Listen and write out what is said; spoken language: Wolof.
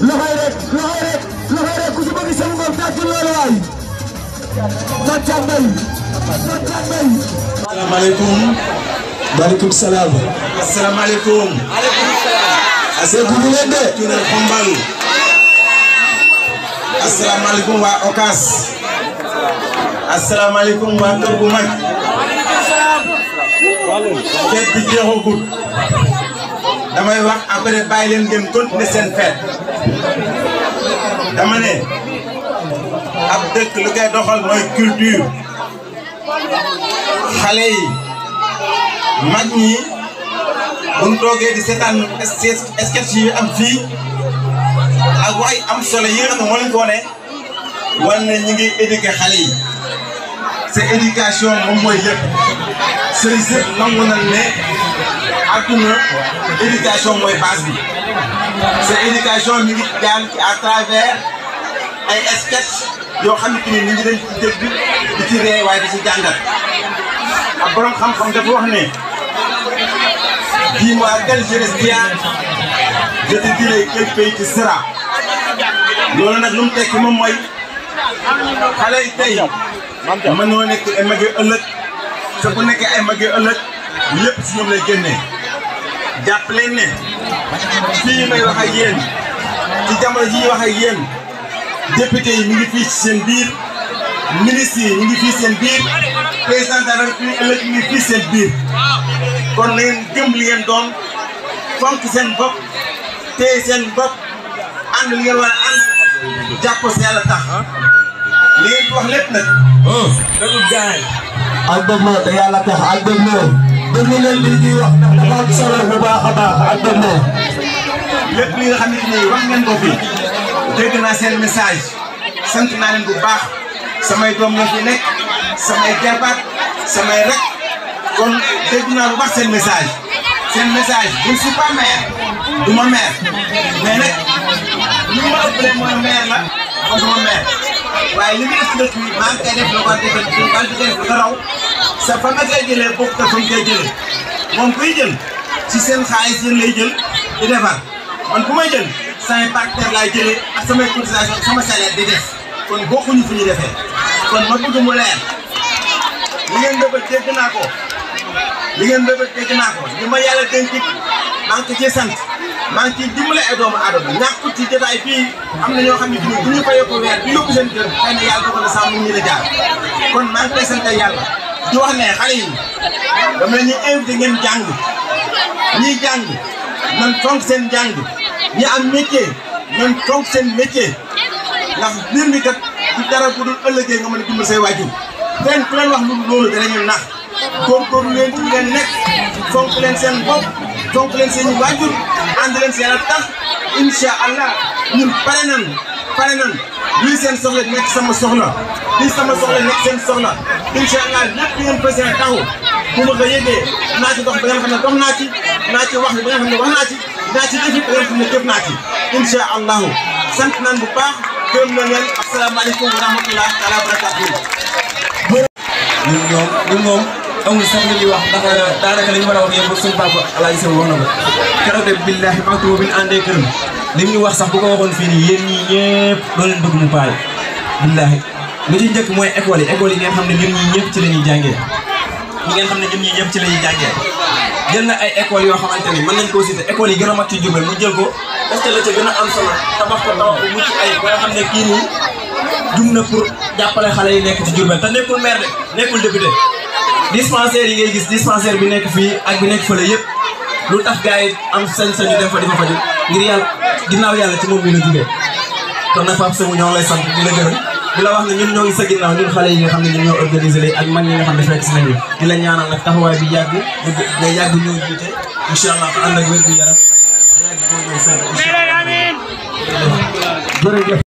loxoy rek ku ci bëgg sama ngom tàccu loolu waay tàccal bay asalaamaaleykum. maaleykum salaam. asalaamaaleykum. Tuna Xombalu. asalaamaaleykum waa Okas. asalaamaaleykum waa Kër gu mag. feet bi jeexagul. damay wax après bàyyi leen ngeen continuer seen feet. dama ne ab dëkk lu koy doxal mooy culture. xale yi mag ñi buñ toogee di seetaan sketch yi am fii ak wax am solo yi nga xam ne moo leen ko wane wan ne ñu ngi éduquer xale yi sa éducation moom mooy lépp sëriñ sëpp nangu nañ ne adduna éducation mooy base bi sa éducation mi ngi jaar ci à travers ay sketch yoo xam ne nit ñi dañ ci dégg di ci ree waaye di ci jàngat ak borom xam-xam dafa wax ne dis-moi quelle jeunesse tu as, je te dirai quel pays tu seras. loolu nag lu mu tekki moom mooy xale yi tey mënoo nekk ay mag yu ëllëg te bu nekkee ay mag yu ëllëg lépp si ñoom lay génnee jàpp leen ne fii may wax ak yéen ci jamono ji wax ak yéen député yi ñu ngi fii ci seen biir ministre yi ñu ngi fii seen biir président de la République ëllëg ñu ngi fii seen biir kon na ngeen gëm li ngeen doon fonk seen bopp téye seen bopp ànd li ngeen war a ànd jàpp si yàlla tax li ngeen wax lépp nag. dañu gaay ak dégloo te yàlla tax ak dégloo déglu leen li ñuy wax ndax dafa am solo bu baax a baax ak dégloo lépp li nga xam ne nii wax ngeen ko fi dégg naa seen message sant naa leen bu baax samay doom la fi nekk samay jarbaat samay rek kon dégg naa bu baax seen message je ne suis pas maire du ma maire mais nag li ma ëppalee mooy maire la kon du ma maire waaye li nga def ci dëkk bi maa ngi koy def la ko defal ci wàllu bi def lu raw sa fa nga koy jëlee bokk te fa nga koy jëlee moom kuy jël ci seen xaalis yéen lay jël di defar man bu may jël samay partenaire laay jëlee ak samay cotisation ak sama salaire di def kon bokkuñu fu ñuy defee kon ma bëgg mu leer li ngeen bëgg dégg naa ko li ngeen bëgg dégg naa ko li ma yàlla dénk maa ngi ko ciy sant maa ngi ciy dimbale ay doomu aadama ñàkk ci jotaay fii am na ñoo xam ne bu ñu fayee ko weer di yóbbu seen kër xëy na yàlla dogal na sax mu ngi la jaar kon maa ngi koy sant yàlla di wax ne xale yi dama la ñuy invité ngeen jàng ñiy jàng man fonk seen jàng ñi am métier man fonk seen métier ndax mbir mi kat du dara bu dul ëllëgee nga mën a dimbal say waajur fenn ku leen wax loolu danañu nax góorgóorlu leen ci leen nekk fonk leen seen bopp fonk leen seen waajur ànd leen si yàlla tax incha allah ñun pare nan lii seen soxla nekk sama soxla lii sama soxla nekk seen soxla incha allah lépp li ngeen fas yéene taxaw bu ma ko yëgee naa ci dox ba ngeen xam ne dox naa ci naa ci wax ba ngeen xam ne wax naa ci naa ci jëf ba ngeen xam ne jëf naa ci incha allahu sant nan bu baax gërëm na leen asalaamaaleykum wa rahmatulah taala wa barakatuh. ñun moom amul sax li ñuy wax ndax daanaka li ñu war a wax yëpp suñu papa Alaaji Sow wax na ko keroog de billahi maxtu bi ñu àndee këram li ñu wax sax bu ko waxoon fii nii yéen ñii ñëpp doo leen bëgg mu paay billahi li ci njëkk mooy école yi ngeen xam ne ñun ñii ñëpp ci la ñuy jàngee ngeen xam ne ñun ñii ñëpp ci la ñuy jàngee jël na ay écoles yoo xamante ni mën nañ koo citer écoles yi gën a mag ci Diourbel mu jël ko parce que la ca gën a am solo tabax ko tabax bu mucc ay ba nga xam ne kii nii jum na pour jàppale xale yi nekk ci Diourbel te nekkul maire de nekkul député dispensaire yi ngay gis dispensaire bi nekk fii ak bi nekk fële yëpp lu tax gars yi am sañ-sañu dem fa di fa faju ngir yàlla ginnaaw yàlla ci moom bi la jugee kon nag Pape Sow ñoo lay sant di la gërëm di la wax ne ñun ñoo ngi sa ginnaaw ñun xale yi nga xam ne ñun ñoo organisé lay ak mag ñi nga xam ne fekk si nañu di la ñaanal nag taxawaay bi yàgg nga yàgg ñoo jiite incha allah ànd ak wér gu yaram yàgg boo ñëw fenn incha allah jërëjëf